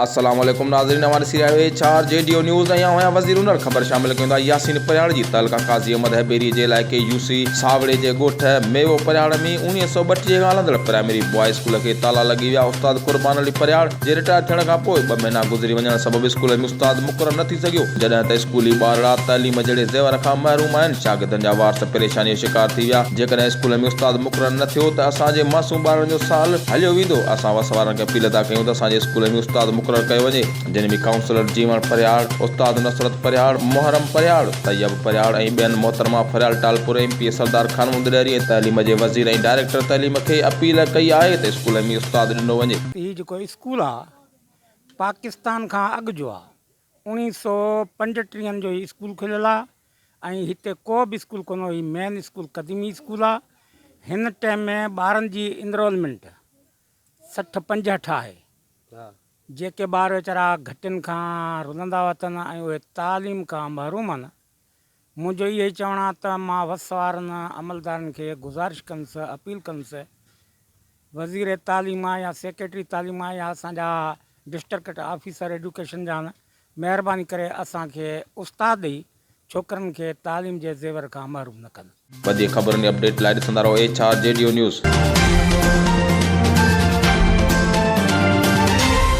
السلام عليڪم ناظرين اوهان ڏسي رهيا آهيو H R G D O news ۽ آئون آهيان وزير انڙ خبر شامل ڪيون ٿا ياسين پرياڙ جي تعلقه قاضي احمد هبيري جي علائقي يو سي ساوڙي جي ڳوٺ ميوو پرياڙ ۾ 1932 کان هلندڙ پرائمري بواء اسڪول کي تالا لڳي ويا استاد قربان علي پرياڙ جي رٽائر ٿيڻ کان پوء ٻه مهينا گذري وڃڻ سبب اسڪول ۾ استاد مقرر نه ٿي سگهيو جڏهن ته اسڪولي ٻارڙا تعليم جهڙي زيور کان محروم آهن شاگردن جا وارث پريشاني جو شڪار ٿي ويا جيڪڏهن اسڪول ۾ استاد مقرر نه ٿيو ته اسان جي معصوم ٻارڙن جو سال هليو ويندو اسان وس وارن کي اپيل ٿا ڪيون ته اسان جي اسڪول ۾ استاد مقرر ڪيو وڃي جنھن ۾ ڪائونسلر جيوڻ پرھياڙ، استاد نصرت پرھياڙ، محرم پرھياڙ، طيب پرھياڙ ۽ ٻين محترمه Faryal Talpur, M P A Sardar Khan Muhammad Dahri ۽ تعليم جي وزير ۽ ڊائريڪٽر تعليم کي اپيل ڪئي آھي ته اسڪول ۾ استاد ڏنو وڃي. هي جيڪو اسڪول آ پاڪستان کان اڳ جو آ اوڻيهه سو پنجٽيهن جو هي اسڪول کليل آ ۽ هتي ڪو به اسڪول ڪونه هو هي مين اسڪول قديمي اسڪول آ هن ٽيم ۾ ٻارن جي انرولمينٽ 60 65 آهي. جيڪي ٻار ويچارا گهٽين کان رلندا وتن ۽ اهي تعليم کان محروم آهن. منهنجو اهو ئي چوڻ آهي ته مان وس وارن عملدارن کي گذارش ڪندس، اپيل ڪندس، وزير تعليم آهي يا سيڪريٽري تعليم آهي يا اسان جا ڊسٽرڪٽ آفيسر ايڊيوڪيشن جا آهن، مهرباني ڪري اسان کي استاد ڏئي ڇوڪرن کي تعليم جي زيور کان محروم نه ڪن. وڌيڪ خبرن ۽ اپڊيٽ لاء ڏسندا رهو H R G D O news.